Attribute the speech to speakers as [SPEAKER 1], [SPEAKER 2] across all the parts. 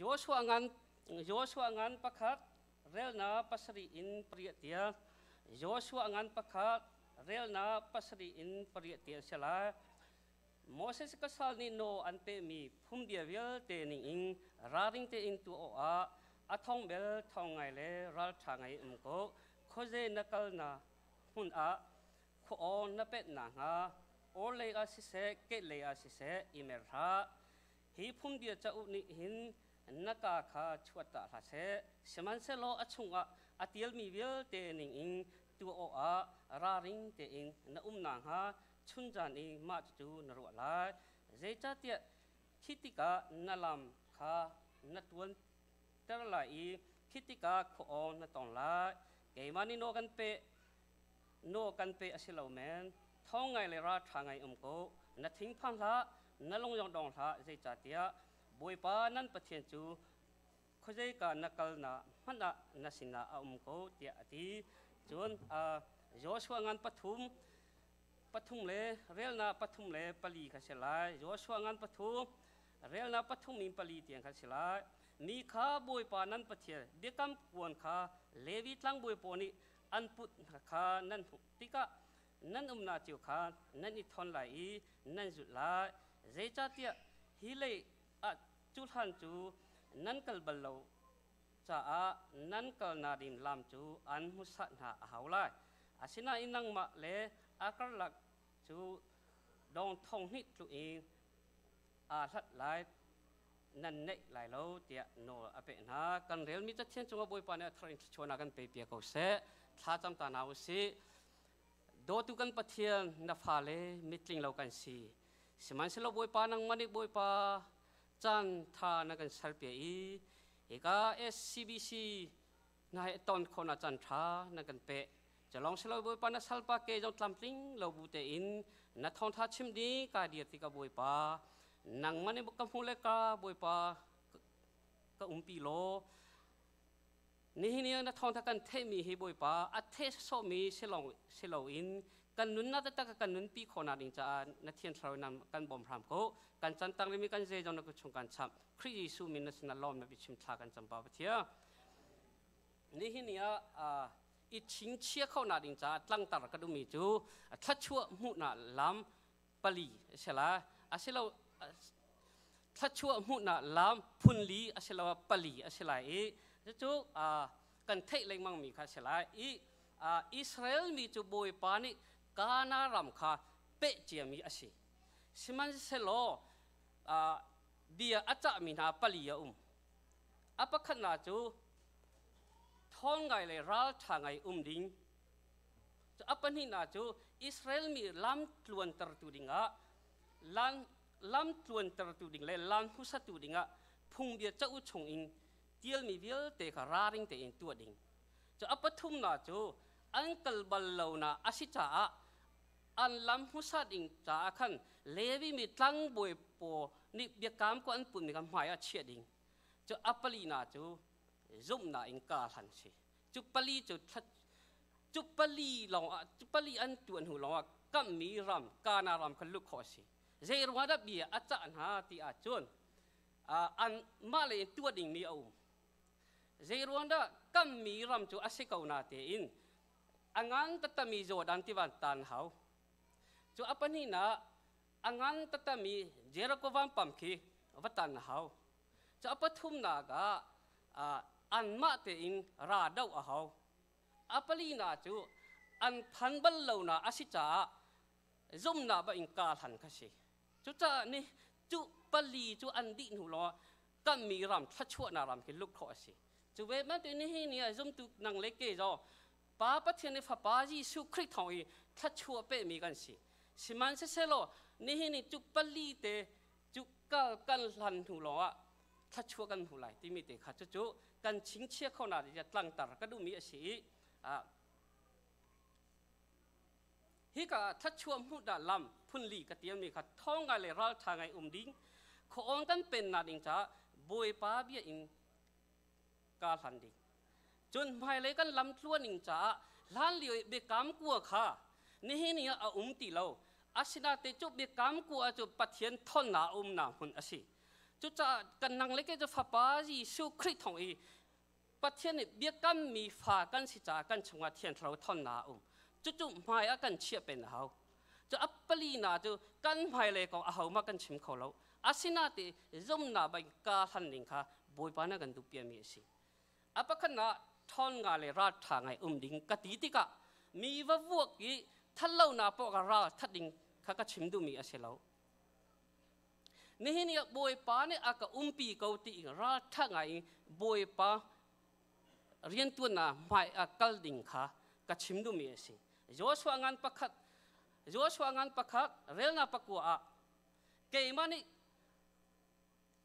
[SPEAKER 1] Joshua ngan Joshua ngan pakhat relna pasarih in pariat tiang Joshua ngan pakhat relna pasarih in pariat tiang si lai. Moses ka sal nih naw an pehmi phungbia vialte ningin ralring tein tuah awkah a thong bel thong ngai le ralṭha ngai um ko. Khuaze na kalnak hmun ah khua aw na pet nakhnga orhlei ah siseh, kehlei ah siseh i mer hlah. Hi phungbia cauk nih hin na kaa kha chuattah hlah seh, sihmanhsehlaw a chungah a tialmi vialte ningin tuah awkah ralring tein na um nakhnga chunzan i mah cucu na ruah lai. Zeicahtiah khi tikah na lam kha na ṭuanter lai i khi tikah khua awng na tong lai. Keimah nih nawl kan pe nawl kan pe a si lo men. Thawng ngai le ralṭha ngai um ko. Na thingphang hlah, na lung zong dong hlah, zeicahtiah Bawipa nan Pathian cu khuazeika na kalnak hmanh ah na sinah a um ko, tiah a ti. Cun Joshua ngan pathum pathum le relnak pathum le pali kha si lai. Joshua ngan pathum relnak pathum in pali tiang kha si lai. Mi kha Bawipa nan Pathian biakam kuan kha Levi tlangbawi pawl nih an put kha nan hmuh tikah nan umnak cio kha nan i thawn lai i nan zulh lai. Zeicahtiah hi lei ah cu hlan cu nan kal bal lo caah nan kalnak ding lam cu an hmuhsah hna a hau lai. Asinain nangmah le a karlak cu dong thong hnih tluk in aa hlat lai nan neih lai lo tiah nawl a pek hna. Kan relmi Cathiang cungah Bawipa nih a thar in thluachuahnak kan pe piak ko seh. Thla cam ta hna u sih. Dawtu kan Pathian, na fale mitling lo kan si. Sihmanhsehlaw Bawipa nangmah nih Bawipa caan tha na kan serpiak i hika SCBC na he ton khawhnak caan tha na kan pek. Culawng silo Bawipa na salpa ke zong tlamtling lo bu tein na thawngtha chim ding ka dir ti ka Bawipa nangmah nih ka hmu le ka Bawipa ka umpi law nihin i na thawngtha kan theihmi hi Bawipa a theh sawhmi si loin kan nunnak taktak kan nunpi khawhnak ding caah na thian thlarau in kan bawm hram ko kan can tang rimi kan zeizong na chung kan chamh Khrih Jesuh min na sinah lawm na biachim thla kan cam pa Pathian nihin ni ah i chingchia khonak ding caah tlangtar ka duhmi cu thluachuah hmuhnak lam pali a si la asilo thluachuah hmuhnak lam phunli asiloah pali a si lai i cucu kan theih lengmangmi kha a si lai i Israel mi cu Bawipa nih Kana ram kha peh ciami a si. Sihmanhsehlaw bia a cahmi hna pali a um. A pakhatnak cu ṭhawn ngai le ralṭha ngai um ding. A pahnihnak cu Israel mi lam tluantertu dingah lam tluantertu ding le lam hmusatu dingah phungbia cauk chungin tialmi vialte kha ralring tein tuah ding. Cu a pathumnak cu an kal bal lonak a si caah an lam hmusa ding caah khan Levi mi tlangbawi pawl nih biakam ko an putmi kha hmai ah chiah ding. Cu a palina cu zumhnak in kaa hlan si. Cu pali cu cu pali lawng ah cu pali an tuan hnu lawng ah kammi ram Kana ram kha lut khawh a si. Zei ruangah dah bia a cah hna ti ahcun an mah le in tuah dingmi a um. Zei ruang dah kammi ram cu a si ko na tein a ngan tatami Jordan tivan tan hau. Cu a pahnihnak a ngan tatami Jericho vampam khi va tan hau. Cu a pathumnak ah anmah tein ra doh a hau. A palinak cu an phan bal lonak a si caah zumnak ba in kaa hlan kha si. Cucaah ni cu pali cu an dih hnu lawng kammi ram thluachuahnak ram khi lut khawh a si. Cu ve bantuk nihin ni ah zumtu nang le ke zaw Pa Pathian i Fapa Jesuh Khrih thawng i thluachuah pehmi kan si. Sihmanhsehlaw nihin ni cu pali te cu kal kan hlan hnu lawngah thluachuah kan hmu lai timi te kha cucu kan chingchia kho na ti tlangtar ka duhmi a si i hika ah thluachuah hmuh dah lam phunli ka tialmi kha thawng ngai le ralṭha ngai um ding khuaawng kan pennak ding caah Bawipa bia in ka hlan ding cun hmailei kan lam tluaning caah hlan lio i biakam kua kha nihin ah a um ti lo asinate cu biakam kua cu Pathian thonnak a umnak hmun a si. Cucaah kan nang le kei cu Fapa Jesuh Khrih thawng i Pathian nih biakammi fa kan si caah kan chungah Thiang Thlarau thawnnak a um. Cucu hmai ah kan chiah pen a hau. Cu a palina cu kan hmailei kong ahohmah kan chim kho lo. Asinain zumnak bang kaa hlan ding kha Bawipa nih a kan duhpiakmi a si. A pakhatnak ṭhawn nga le ralṭha ngai um ding ka ti tikah mi va vuak i thatlonak poah ka ral that ding kha ka chim duhmi a si lo. Nihin ah Bawipa nih a ka umpi ko ti in ralṭha ngai in Bawipa rianṭuannak hmai ah kal ding kha ka chim duhmi a si. Joshua ngan pakhat Joshua ngan pakhat relnak pakua ah keimah nih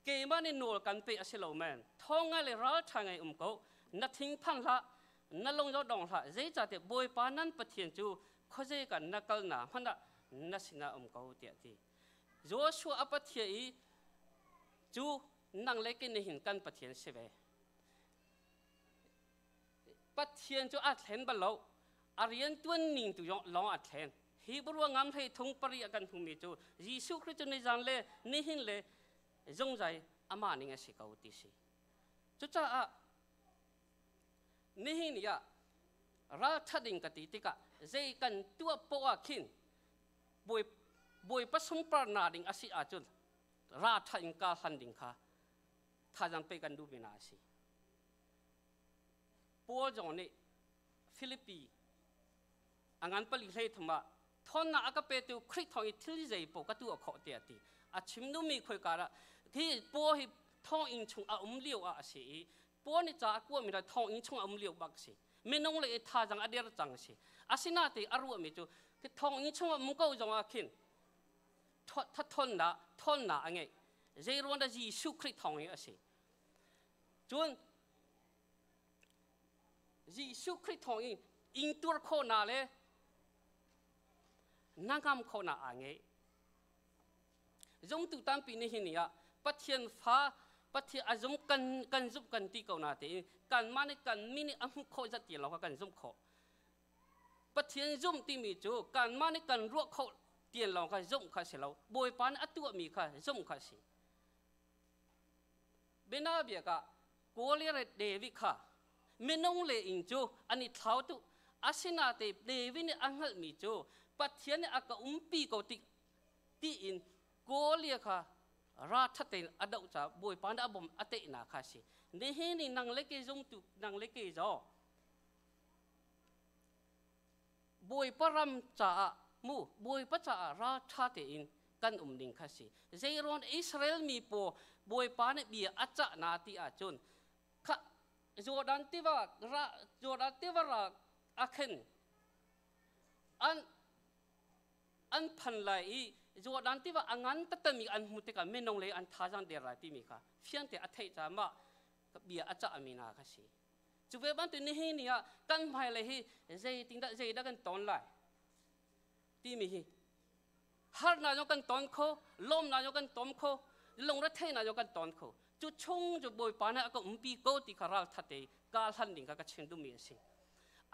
[SPEAKER 1] keimah nih nawl kan pe a si lo men thawng ngai le ralṭha ngai um ko na thingphang hlah na lung zo dong hlah zeicahtiah Bawipa nan Pathian cu khuazei kan na kal na hmanh ah na sinah um ko tiah ti Joshua a Pathian i cu nang le kei nihin kan Pathian si ve Pathian cu a thlen bal lo a rian tuan ning tu lawng a thlen Hebrew ngam hlei thung pari a kan hmumi cu Jesuh Khrist cu nizan le nihin le zungzai amah ning a si ko ti si cucaah nihin ni ah ralṭha ding ka ti tikah zei kan tuah poah ah khin Bawipa sunparnak ding a si ahcun ralṭha in ka hlan ding kha thazaang pe kan duhmi hna a si. Paul zong nih Filipi a ngan pali hlei thum ah thawnnak a ka petu Khrih thawng i thil zei paoh ka tuah khawh tiah a ti. A chim duhmi khoika dah hi Paul hi thonginn chung a um lio ah a si i Paul nih ca a kuami le thonginn chung a um lio bak a si. Minung le i thazaang a der cang a si. Asinain a ruahmi cu thonginn chung ah um ko zong ah khin thawnnak thawnnak a ngeih. Zei ruang dah Jesuh Khrih thawng hi a si. Cun Jesuh Khrih thawng in ingtur khawhnak le nangam khawhnak aa ngeih. Zumtu tampi nih hi ni ah Pathian fa Pathian a zum kan kan zumh kan ti ko na tein kanmah nih kan mi nih a hmuh khawh zat ti lo kha kan zumh khawh. Pathian zumh timi cu kanmah nih kan ruah khawh tian lawng kha zumh kha si lo. Bawipa nih a tuahmi kha zumh kha si. Bianabia ah Goliath David kha minung le ing cu an i thlau tu asinate David nih a hngalhmi cu Pathian nih a ka umpi ko ti tiin Goliath kha ra ṭhat tein a doh caah Bawipa nih a bawm a tehnak kha a si. Nihin ni nang le kei zumtu nang le kei zaw Bawipa ram caah mu Bawipa caah ralṭha tein kan um ding kha si. Zeiruang Israel mi pawl Bawipa nih bia a cah na ti ahcun kha Jordan tiva ra Jordan tiva ra a khen an an phan lai i Jordan tiva a ngan taktakmi an hmuh tikah minung lei an thazaang der lai timi kha fiangte a theih caah mah bia a cahmi hna kha si. Cu ve bantuk nihin ni ah kan hmailei hi zeitindah zeidah kan ton lai timi hi harnak zong kan ton kho, lawmnak zong kan tom kho, lungretheihnak zong kan ton kho. Cu chung cu Bawipa nih a ka umpi ko ti kha ralthat te ka hlan ding kha ka chim duhmi a si.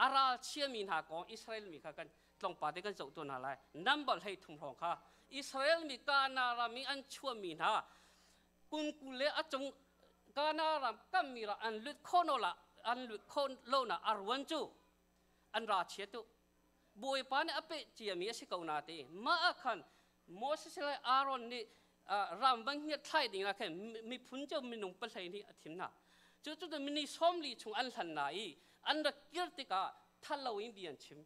[SPEAKER 1] A ral chiami hna kong Israel mi kha kan tlawngpa te kan zoh tu hna lai. Number hlei thum hrawng kha Israel mi Kana ram i an chuahmi hna kun le a cung Kana ram kammi ra an lut kho no la an lut kho lo na a ruan cu an ra chia tu Bawipa nih a peh ciami a si ko na ti mah ah khan Moses le Aaron nih ram van ngiat thlai ding ah khan miphun cu minung pahlei nih a thim hna cu cu mini 40 chung an hlan na i an rak kir tikah thal lo in bia an chim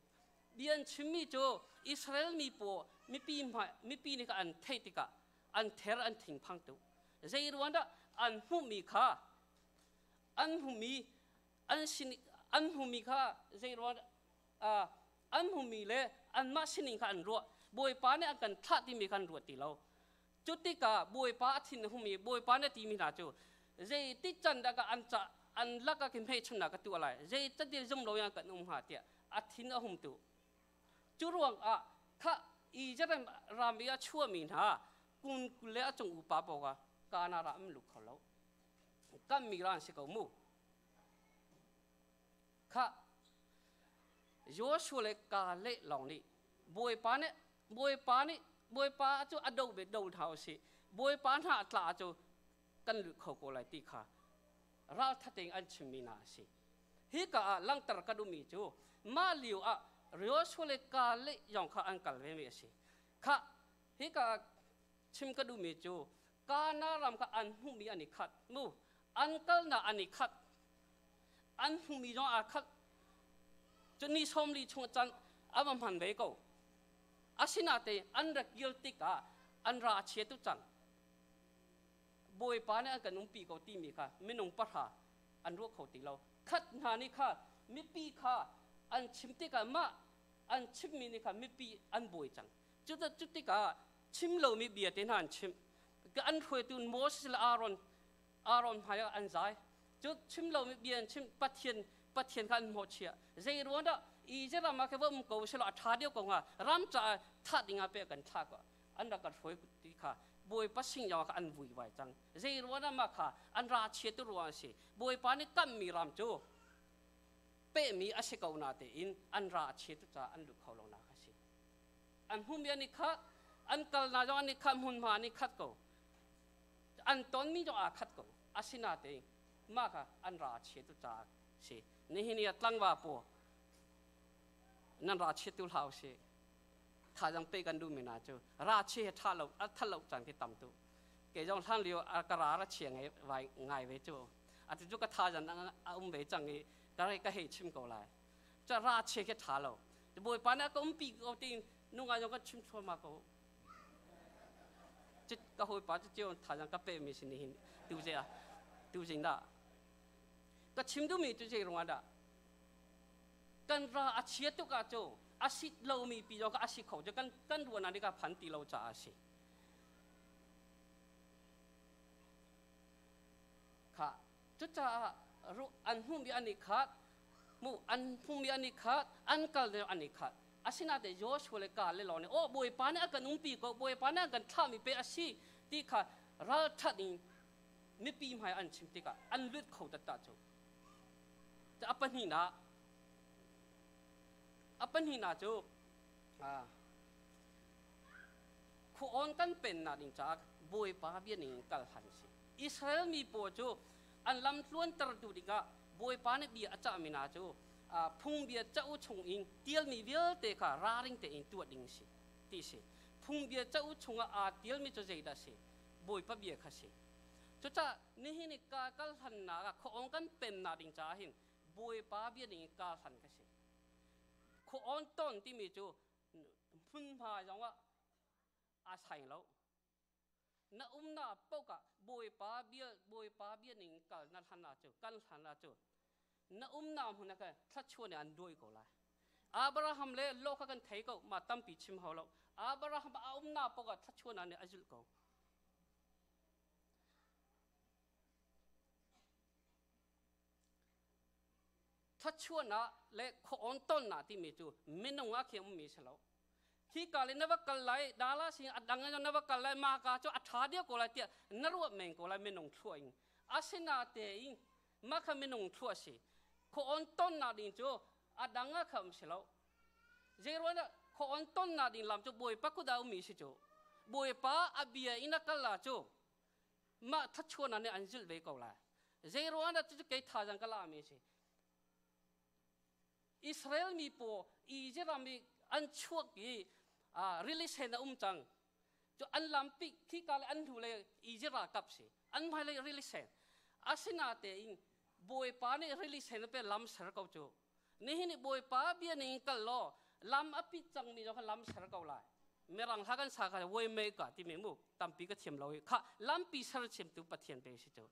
[SPEAKER 1] bia an chimmi cu Israel mi paw mipi mipi nih an theih tikah an ther an thingphang tu zei ruang dah an hmuhmi kha an hmuhmi an sin an hmuhmi kha zei ruang an hmuhmi le anmah sining kha an ruah Bawipa nih an kan thlah timi kha an ruat ti lo cu tikah Bawipa a thin a humi Bawipa nih a timi hna cu zei ti can dah an ca an lakah khin hmeichunnak ka tuah lai zei can zum lo in kan um hnga tiah a thin a hum tu Cu ruangah kha Israel ram i a chuahmi hna kun 20 le a cung upa paoh kha Kana ram an lut kho lo. Kammi ran si ko mu. Kha Joshua le Kaleb lawng nih Bawipa nih Bawipa nih Bawipa cu a do ve do hna usih. Bawipa hna a tla cu Kan lut kho ko lai ti kha raltha tein an chimmi hna a si. Hika ah langhter ka duhmi cu mah lio ah Joshua le Kaleb zong kha an kal vemi a si. Kha hika ah chim ka duhmi cu Kana ram kha an hmuhmi an i khat mu. An kalnak an i khat. An hmuhmi zong aa khat. Cu ni 40 chung can a va hman ve ko. Asinain an rak kir tikah an ra a chia tuk cang. Bawipa nih an kan umpi ko timi kha minung pahra an ruah kho ti lo. Khat hna nih kha mipi kha an chim tikah mah an chimmi nih kha mipi an buai cang. Cu tikah chim lomi bia te hna an chim. An hruaitu Moses le Aaron Aaron hmai ah an zai. Cu chim lomi bia an chim. Pathian Pathian kha an mawhchiah. Zei ruang dah Egypt ram ah khin va um ko selaw a ṭha deuh ko hnga. Ram caah thah ding ah peh kan thlah ko. An rak kan hruai ti kha Bawipa sing lawng kha an vuivai cang. Zei ruang dah mah kha an ra chia tu ruang a si. Bawipa nih kamhmi ram cu pehmi a si ko na tein an ra a chia tu caah an lut kho lo nak a si. An hmumi an i khat, an kalnak zong an i khat, hmunhma an i khat ko. An tonmi zong aa khat ko. Asinatein mah kha an ra chia tu caah si. Nihin i tlangva paw nan ra chia tu hlah usih. Thazang pe kan duhmi hna cu ra chia he ṭha lo a that lo caan khi tam tu. Kei zong hlan lio ka ra ra chia ngai vai ngai ve cu. Atu cu ka thazang a um ve cang i ka re ka hei chim ko lai. Ca ra chia khi ṭha lo. Bawipa nih a ka umpi ko tiin nunga zong kan chim thluahmah ko. Cit ka hawipa cu cio thazang ka pehmi si nihin tu ze ah tu zing dah ka chim duhmi cu zei ruangah dah kan ra a chia tuk ah cu a sit lomi pi zong kha a si kho cu kan kan ruahnak nih ka phan ti lo caah a si. Kha cucaah an hmuhmi an i khat mu an hmuhmi an i khat an kal deuh an i khat. Asinain Joshua le Kaleb lawng nih, "Oh, Bawipa nih a kan umpi ko, Bawipa nih a kan thlahmi pe a si," ti kha ralṭhat in mipi hmai an chim tikah an lut kho taktak cu. A pahnihnak cu khuawn kan pennak ding caah Bawipa bia ning in kal han si. Israel mi pawl cu an lam tluantertu dingah Bawipa nih bia a cahmi hna cu phungbia cauk chungin tialmi vialte kha ralring tein tuah ding si ti si. Phungbia cauk chungah aa tialmi cu zeidah a si? Bawipa bia kha si. Cucaah nihin i ka kal hlannak ah khuaawng kan pennak ding caah hin Bawipa bia ning in kal hlan ka si. Khuaawng ton timi cu hmunhma zongah aa sai lo. Na umnak paoh ah Bawipa bia Bawipa bia ning kal na hlan ahcun kan hlan ahcun na umnak hmun ah khan thluachuah nih an dawi ko lai. Abraham le Lot kha kan thei ko, mah tampi chim hau lo. Abraham a umnak paoh ah thluachuahnak nih a zulh ko. Thluachuahnak le khuawn tonnak timi cu minung ah khi ummi si lo. Khi ka le na va kal lai, dala sin a dang na va kal lai, ma ka cu a ṭha deuh ko lai tiah na ruah men ko lai minung thlua in. Asinatein mah kha minung thlua si. Khuawn tonnak ding cu a dang ah kha um si lo. Zeiruang dah khuawn tonnak ding lam cu Bawipa kut ah ummi si cu. Bawipa a bia in a kal ah cu mah thluachuahnak nih an zulh ve ko lai. Zeiruang dah cucu kei thazaang ka lami si. Israel mi pawl Egypt ram i an chuak i rili sen a um cang. Cu an lampi khika le an hnu le Egypt ralkap si. An hmai le rili sen. Asinatein Bawipa nih rili sen pe lam ser ko cu. Nihin i Bawipa bia ning kal law lam a pit cangmi zong kha lam ser ko lai. Mirang hla kan sa kha way maker timi mu tampi ka thiam lo i kha lampi ser chimtu Pathian pe si cu.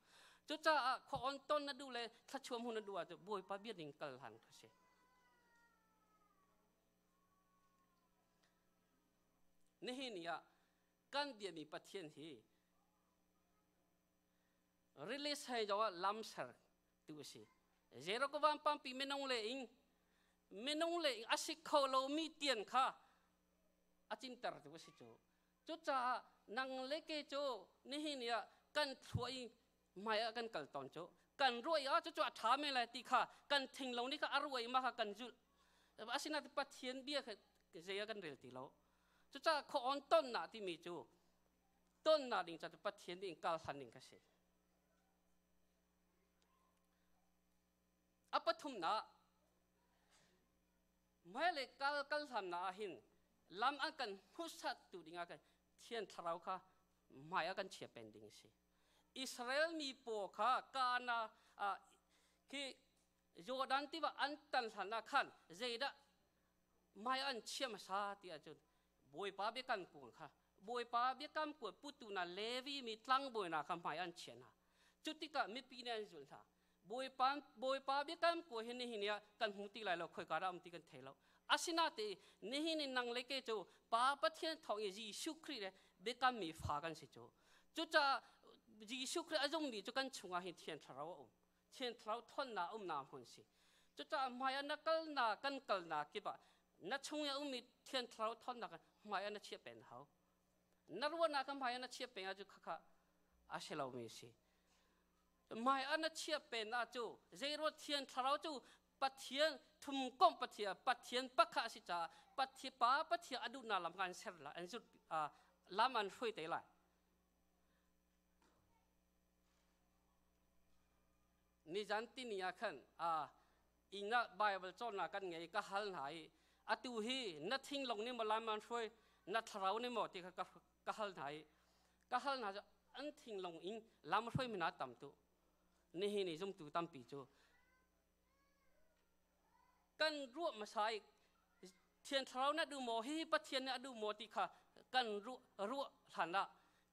[SPEAKER 1] Cucaah khuaon ton na duh le thlachuam hun na duh ahcun Bawipa bia ning kal han kha si. Nihin ni ah kan biami Pathian hi release hei zong ah lam ser tu a si. Jeroboam pampi minung le ing minung le ing a si kho lomi tian kha a cinter tu a si cu. Cucaah nang le ke cu nihin ni ah kan thlua i hmai ah kan kal tawn cu. Kan ruah i ah cucu a ṭha men lai ti kha kan thing lo ni kha a ruah i mah kha kan zulh. Asinain Pathian bia kha zei ah kan rel ti lo. Cucaah khuaon tonnak timi cu tonnak ding ca cu Pathian nih kal hlan ding kha si. pathumnak hmailei kal kal hlannak ah hin lam an kan hmuhsat tu dingah kan Thian Thlarau kha hmai ah kan chia pen ding a si. Israel mi pawl kha Kana ah khi Jordan tiva an tan hlan ah khan zeidah hmai an chia hmasa ti ahcun Bawipa biakam kuang kha Bawipa biakam kuang putu na Levi mi tlangbawi hna kha hmai an chia hna. Cu tikah mipi nih an zulh hna. Bawipa Bawipa biakam kuang hi nihin ah kan hmu ti lai lo khoika dah um ti kan thei lo. Asinain nihin in nang le ke cu Pa Pathian thawng i Jesuh Khrih le biakammi fa kan si cu. Cucaah Jesuh Khrih a zummi cu kan chungah hin Thiang Thlarau a um. Thiang Thlarau thawnnak umnak hmun si. Cucaah hmai ah na kalnak kan kalnak kip ah na chung i a ummi Thiang Thlarau thawnnak hmai ah na chiah pen hau. Na ruahnak hmai ah na chiah peng ahcun khakha a si lomi a si. Hmai ah na chiah pen ah cu zeiruat Thiang Thlarau cu Pathian thumkomh Pathian Pathian pakhat a si caah Pathian Pa Pathian a duhnak lam kha an ser lai an zut lam an hruai te lai. Nizan tini ah khan inn ah Bible cawnnak kan ngei ka hal hna i atu hi na thinglung nih maw lam an hruai na thlarau nih maw ti kha ka hal hna i ka hal hna cu an thinglung in lam hruai mi hna tam tu nihin i zumtu tampi cu kan ruah hmasa i Thiang Thlarau nih a duh maw hihi Pathian nih a duh maw ti kha kan ruah ruah hlan ah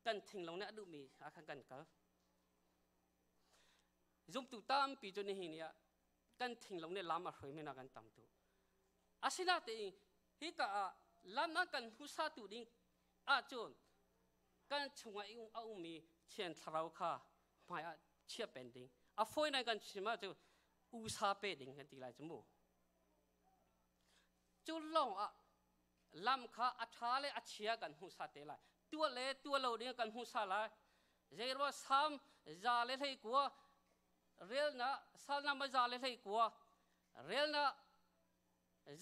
[SPEAKER 1] kan thinglung nih a duhmi ah khan kan kal. Zumtu tampi cu nihin ni ah kan thinglung nih lam a hruaimi hna kan tam tu. Asinain hika ah lam an kan hmusatu ding ahcun kan chungah a ummi Thiang Thlarau kha hmai ah chia pen ding. A fawinak kan chim ahcun usa pe ding kan ti lai cu mu. Cu lawng ah lam kha a ṭha le a chia kan hmuhsa te lai. Tuah le tuah lo ding kan hmuhsa lai. Zeirua Salm 119 relna Salm nama 119 relna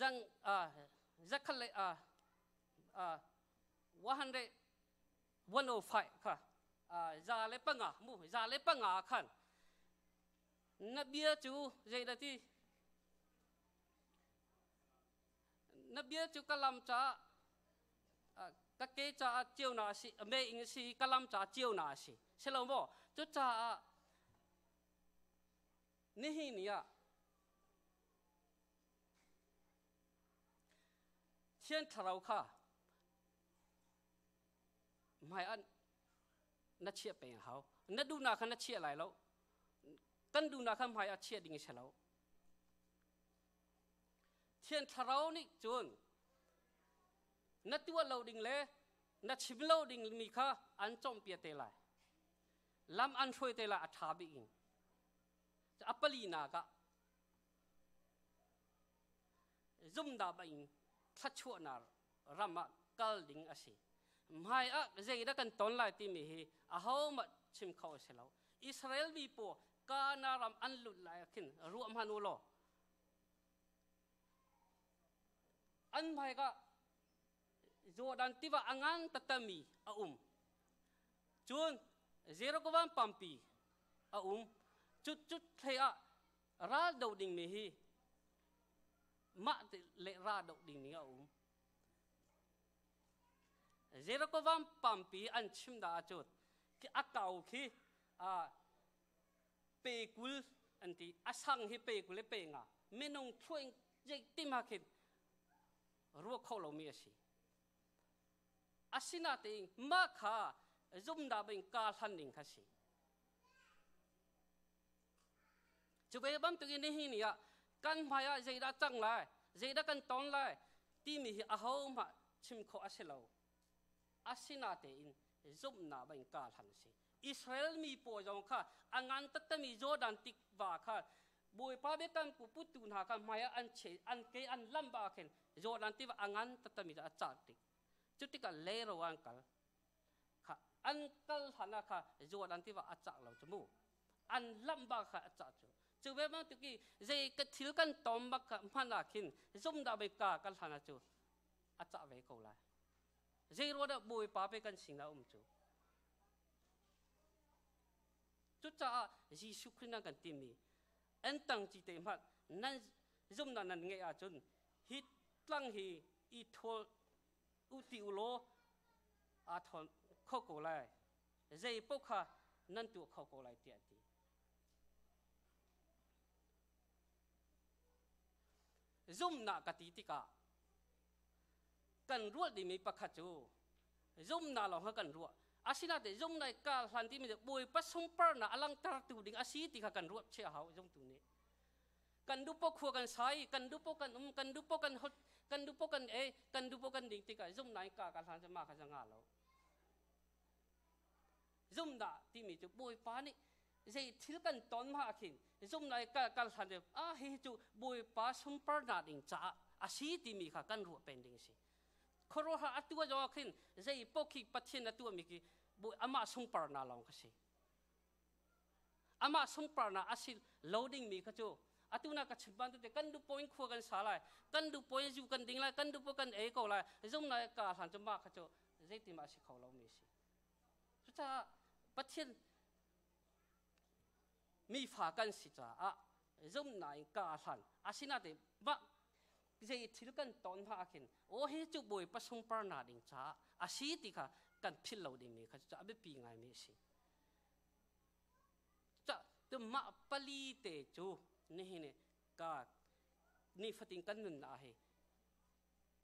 [SPEAKER 1] zang zakhat le 100 105 kha 105 mu 105 khan na bia cu zeidah ti na bia cu ka lam caah ka ke caah ceunak a si mei a si ka lam caah ceunak a si si lo maw cucaah nihin ni ah Thiang Thlarau kha hmai ah na chiah peng a hau na duhnak kha na chiah lai lo kan duhnak kha hmai ah chiah ding a si lo Thiang Thlarau nih cun na tuah lo ding le na chim lo ding mi kha an cawmpiak te lai lam an hruai te lai a ṭha bik in a palinak ah zumda in thluachuahnak ram ah kal ding a si. Hmai ah zeidah kan ton lai timi hi ahohmanh chim kho a si lo. Israel mi pawl Kana ram an lut lai ah khin ruah hmanh u law an hmai ah Jordan tiva a ngan tatami a um. Cun Jeroboam pampi a um. Cut cut thlei ah ral do dingmi hi mah le ra do dingmi a um. Jeroboam pampi an chim dah ahcun a kau khi pe 20 an ti a sang hi pe 20 le pe 5 minung thluaing zeitim ha khin ruah kho lomi a si asinatein mah kha zumda bing ka hlan ding kha si Cu ve bantukin nihin ni ah kan hmai ah zeidah cang lai, zeidah kan ton lai timi hi ahohmah chim khawh a si lo. Asinatein zumhnak bang ka hlan a si. Israel mi pawl zong kha a ngan tattami Jordan tikva kha Bawipa biakam ku putu hna kha hmai ah an che an ke an lam ba khin Jordan tiva a ngan tattami cu a car tik. Cu tikah leiro an kal. Kha an kal hlan ah kha Jordan tiva a cah lo cu mu. An lamh ba kha a cah cu. Cu ve bantuk i zei ka thil kan tom bak kha hman ah khin zumdah ve ka kan hlan ah cu a cah ve ko lai. Zei ruah dah Bawipa pe kan sinah um cu. Cucaah Jesuh Khrih na kan timi An tang ci te hmanh nan zumnak nan ngeih ahcun hi tlang hi i thawl u ti u law aa thawn kho ko lai. Zei paoh kha nan tuah kho ko lai tiah a ti. Zumnak ka ti tikah kan ruah dingmi pakhat cu zumnak lawng kha kan ruah. Asinain zumnak ka hlan timi cu Bawipa sunparnak a langhtertu ding a si ti kha kan ruah chia hau zumtu nih. Kan dupo khua kan sai, kan dupo kan um, kan dupo kan hot, kan dupo kan ei, kan dupo kan ding tikah zumnak in ka ka hlan cu ma kha nga lo. Zumnak timi cu Bawipa nih zei thil kan ton ma khin zumnak kal kal hlan ah hi cu Bawipa sunparnak ding caah a si timi kha kan ruah pen ding si. Khuaruahhar a tuah zong khin zei paoh khi Pathian a tuahmi khi amah sunparnak lawng kha si. Amah sunparnak a si lo dingmi kha cu atu na ka chim bantuk te kan duh poin khua kan sa lai, kan duh poin zu kan ding lai, kan duh po kan ei ko lai, zumnak ka hlan cu mah kha cu zeitin a si kho lomi si. Cucaah Pathian mi fa kan si caah zumnak in ka hlan asinain mah zei thil kan ton hna ah khin aw hi cu Bawipa sunparnak ding caah a si ti kha kan philh lo dingmi kha cu a biapi ngaimi a si. Ca mah pali te cu nihin ka nifatin kan nunnak hi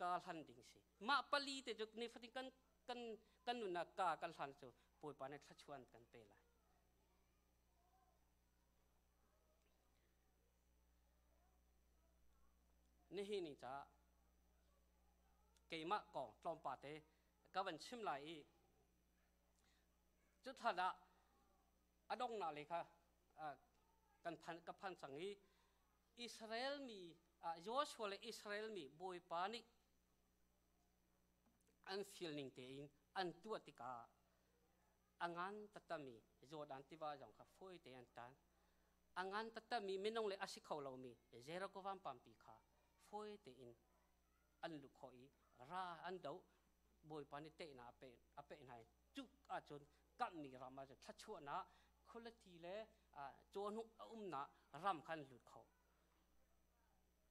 [SPEAKER 1] ka hlan ding si. Mah pali te cu nifatin kan kan kan nunnak ka kan hlan cu Bawipa nih thluachuan kan pe lai. Nihin ni ca keimah kong tlawmpal te ka van chim lai i cu thlan ah a donghnak lei kha kan phan ka phan cang i Israel mi Joshua le Israel mi Bawipa nih an fial ning tein an tuah tikah a ngan taktakmi Jordan tiva zong kha fawi tein an tan. A ngan taktakmi minung le a si kho lomi Jericho vampampi kha fawi tein an luh khawh i ra an doh. Bawipa nih tehna a peh hna i cuk ahcun kamhmi ram ahcun thluachuahnak khualati le cawhnuk a umnak ram kha an lut kho.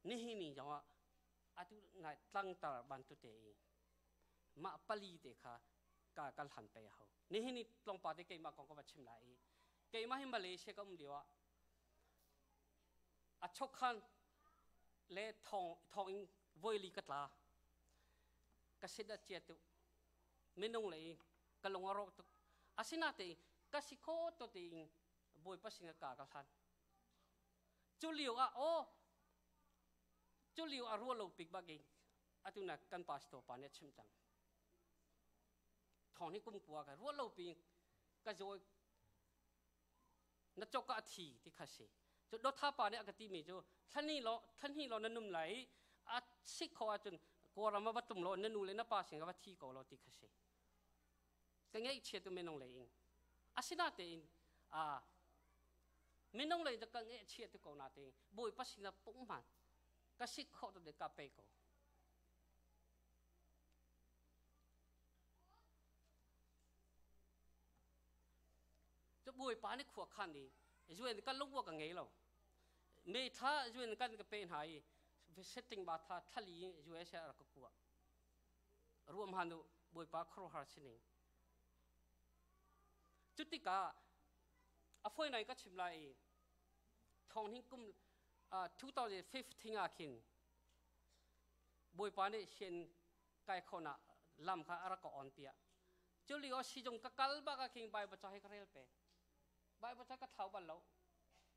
[SPEAKER 1] Nihin ni zongah atu nai tlangtar bantuk te i mah pali te kha ka kal han pe hau. Nihin ni tlawmpal te keimah kong ka va chim lai i keimah hi Malaysia ka um lio ah a chokhan le thong thong in voili ka tla ka sit a chia tu minung le ka lung a rawk tuk asinatein ka si kho to tein Bawipa sin ka ka hlan cu lio ah aw cu lio a ruah lo pik bak in atu na kan pastor pa nih a chim cang thong hi kum kua ka ruah lo pi ka zawi na chok ah thi ti kha si cu dotha pa nih a ka ti mi cu thlani lo thlani lo na num lai a sik kho ahcun kawlram ah va tum lo na nu le na pa sin va thi ko lo ti kha si ka ngaihchia tu minung lei in asinatein a minung lei ka ngaihchia tu ko na te bawipa sinah punghman ka sik khawh tu ka pe ko cu bawipa nih khua khan i zuen kan lungwa ka ngei lo me thla zuen kan ka pe hna i setting ba tha thali US rak ka kua ruam han u bawipa khuaruahhar sining cu tikah a foi nai ka chim lai i thong hing kum 2015 ah khin bawipa nih sian kai khona lam kha a rak ka on piah cu lio sizung ka kal bak ah khin bible ca hi ka rel pe bible ca ka thlau bal lo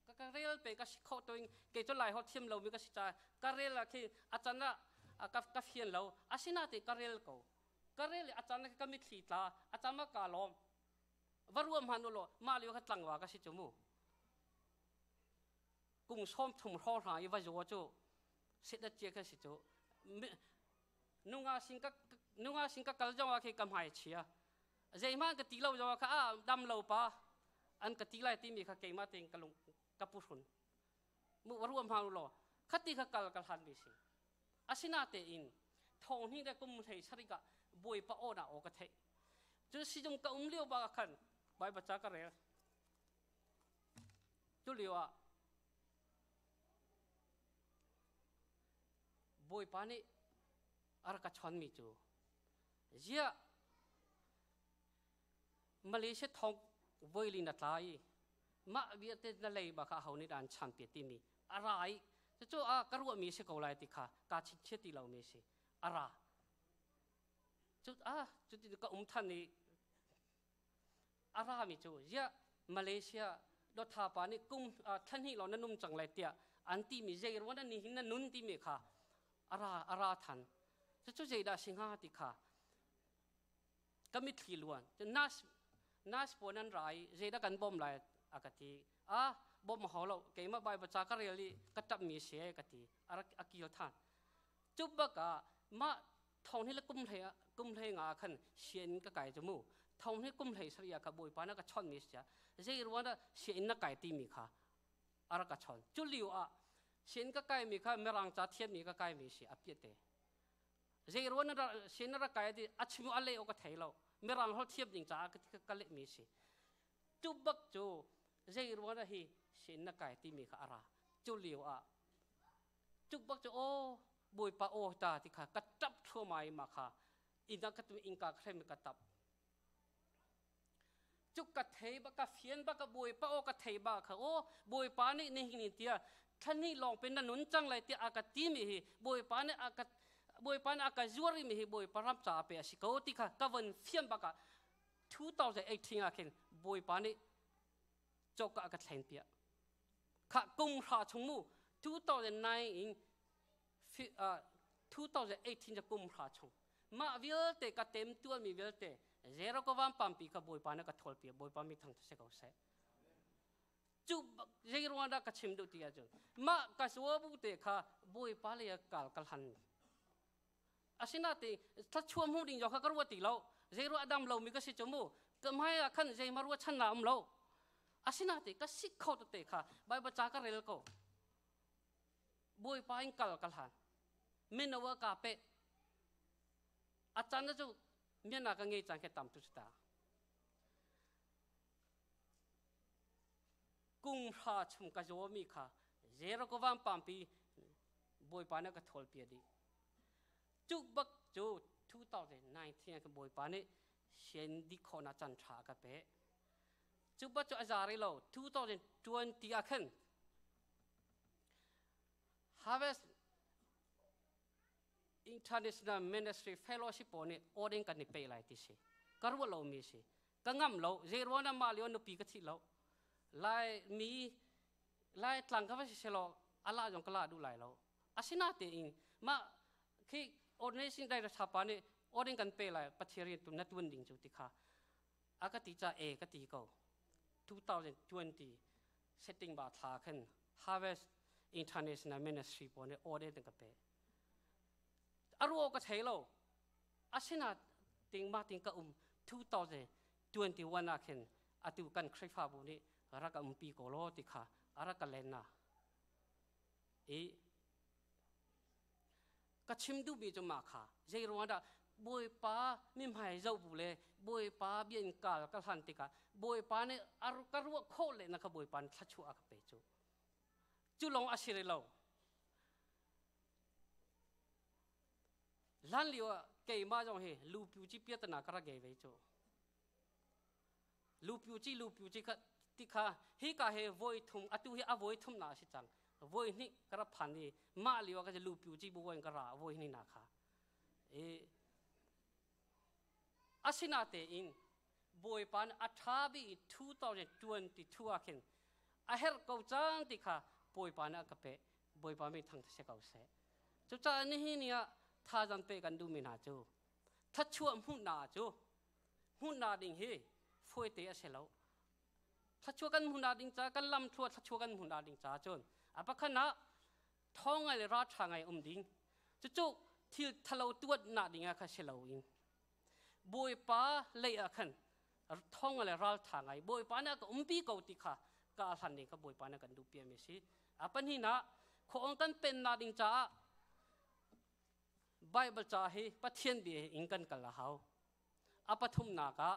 [SPEAKER 1] ka ka rel pe ka si kho toing kei cu lai ho thiam lo mi ka si ca ka rel ah khi a can ah ka ka fian lo asina te ka rel ko ka rel a can ka mitthli tla a cam ka lawm va ruam han u law mah lio kha tlangwa ka si cu mu kum som thum hro hra i va zo cu sit a chia ka si cu nunga sing ka nunga sing ka kal zong ah khi ka hmai chia zeihmanh ka ti lo zong ah kha ah dam lo pa an ka ti lai timi kha keimah tein ka lung ka puhrun mu ruam hau law khati kha kal ka hlan mi si asinatein thong hnih le kum hlei sarih ah bawipa aw na aw ka theih cu sizung ka um lio ba khan Bible ca ka rel cu lio ah Bawipa nih a rak ka chonmi cu ziah Malaysia thong voili na tla i mah vialte na lei ba kha aho nih dah an champi timi a ra i cucu a ka ruahmi si ko lai ti kha kaa chingchiat ti lomi si a ra. Cu ah cuti ka um than i a rami cu ziah Malaysia dotha pa nih kum thla hnih lawng na num cang lai tiah an timi zei ruan an hin na nun timi kha a ra a ra than. Cucu zeidah si hnga ti kha ka mitthli luan. Nas nas pawl nan ra i zeidah kan bawm lai a ka ti. A bawm hau lo, keimah Bible ca ka rel i ka ṭapmi si e ka ti. A rak a kil than. Cu bak ah mah thong hi le kum hlei kum hlei nga khan sian ka kai cu mu. Thong hi kum hlei sari ah kha Bawipa na ka chawnh mi sia zei ruang dah sian na kai ti mi kha a rak ka chawn. Cu lio ah sian ka kai mi kha mirang ca thiam mi ka kai mi si a piate. Zei ruang na sian na rak kai ti a chim a le o ka thei lo. Mirang hol thiam ding caah ka ka leh mi si. Cu bak cu zei ruang dah hi sian na kai ti mi kha a ra. Cu lio ah Tuk bak cu aw Bawipa aw ta ti kha ka ṭap thluahmah i mah kha inn ah ka tu innka ka hrem i ka tap. Cuk ka thei ba ka fian ba ka Bawipa aw ka thei ba kha aw Bawipa nih nihin ni tiah thla lawng pe na nun cang lai tiah a ka ti mi hi Bawipa nih a ka Bawipa nih a ka zuar mi hi Bawipa ram caah pe a si ko ti kha ka von fian bak ah 2018 ah khin Bawipa nih cawk ah ka thlen piah. Kha kum hra chung mu 2009 in 2018 ca kum hra chung mah vialte ka tem tuanmi vialte zero ka vam pampi kha Bawipa na ka thawl pi. Bawipa mi thang se ko seh. Cu zei ruang dah ka chim duh ti ahcun mah ka suwa bu te kha Bawipa le kal kal han asinate thluachuah hmuh ding zong kha ka ruat ti lo. Zei ruah dam lomi ka si cu mu, ka hmai ah khan zei ma ruah chan na um lo. Asinate ka si kho tete kha Bible ca ka rel ko, Bawipa in kal ka hlan mino ah ka pe a can cu miana ka ngei cang ke tam tu ta kum hra chung ka zaw mi kha zero ko vam pampi Bawipa na ka thawl pia dih. Cu bak cu 2019 ka Bawipa nih sian dik khawhnak can ṭha ka pe. Cu bak cu a za rih lo. 2020 ah khan Harvest International Ministry Fellowship pawl nih ording kan i pe lai ti si. Ka ruah lomi si. Ka ngam lo. Zei ruang dah mah lio nupi ka thih lo. Lai mi Lai tlang ka va si selaw ala zong ka la duh lai lo. Asinatein mah khi ordination director pa nih ordin kan pe lai, Pathian rian tu na tuan ding cu ti kha a ka ti ca e ka ti ko. 2020 setting ba thla khan Harvest International Ministry pawl nih order ka pe. A ruo ka thei lo. Asina ting ma ting ka um 2021 ah khin atu kan Khrihfabu nih rak ka umpi ko law ti kha a rak ka len na i ka chim duhmi cu mah kha zei ruang dah Bawipa mihmai zoh bu le Bawipa bia in kal ka hlan tikah Bawipa nih ka ruah khawh le na kha Bawipa nih thluachuah a ka pe cu. Cu lawng a si rih lo. Hlan lio ah keimah zong hi lupiu ci piatana ka rak ngei ve cu. Lupiu ci lupiu ci kha ti kha hi ka he voi thum atu hi a voi thum na si cang. Voi hnih ka rak phan i mah lio ah ka lupiu ci bu in ka ra voi hnih na kha. I asinatein Bawipa nih a ṭha bik i 2022 ah khin a herh ko cang ti kha Bawipa nih a ka pek. Bawipa mi thang seh ko seh. Cucaah nihin ni ah thazaang pe kan duhmi hna cu thluachuah hmuhnak cu hmuhnak ding hi fawite a si lo. Thluachuah kan hmuhnak ding ca kan lam thlua thluachuah kan hmuhnak ding ca cun a pakhat ah thawng ngai le ra ṭha ngai um ding. Cucu thil thalo tuatnak ding ah kha si lo in Bawipa lei ah khan thong le raltha ngai Bawipa nih a ka umpi ko ti kha ka hlan ding kha Bawipa nih kan duh piami a si. A pahnihnak, khuaawng kan pennak ding caah Bible ca hi Pathian bia in kan kal a hau. A pathumnak ah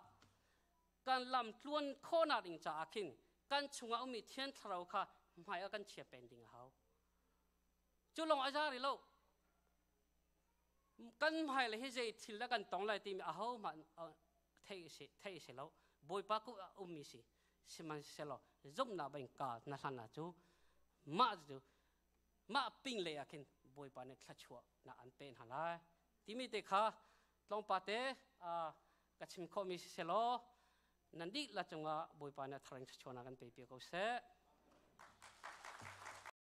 [SPEAKER 1] kan lam tluan khawhnak ding caah khin kan chungah ummi Thiang Thlarau kha hmai ah kan chia pen ding a hau. Cu lawng a za rih lo. Kan hmai le hi zei thil dah kan tong lai timi aho hmanh thei si thei si lo. Bawipa ku ummi si. Sihmanhsehlaw zumhnak bang ka na hlan ah cu mah cu mah ping lei ah khin Bawipa nih thluachuah na an pe hna lai timi te kha tlawmpal te ka chim khawhmi si selaw nan dihlak cungah Bawipa nih a thar in thluachuahnak kan pe pi ko seh.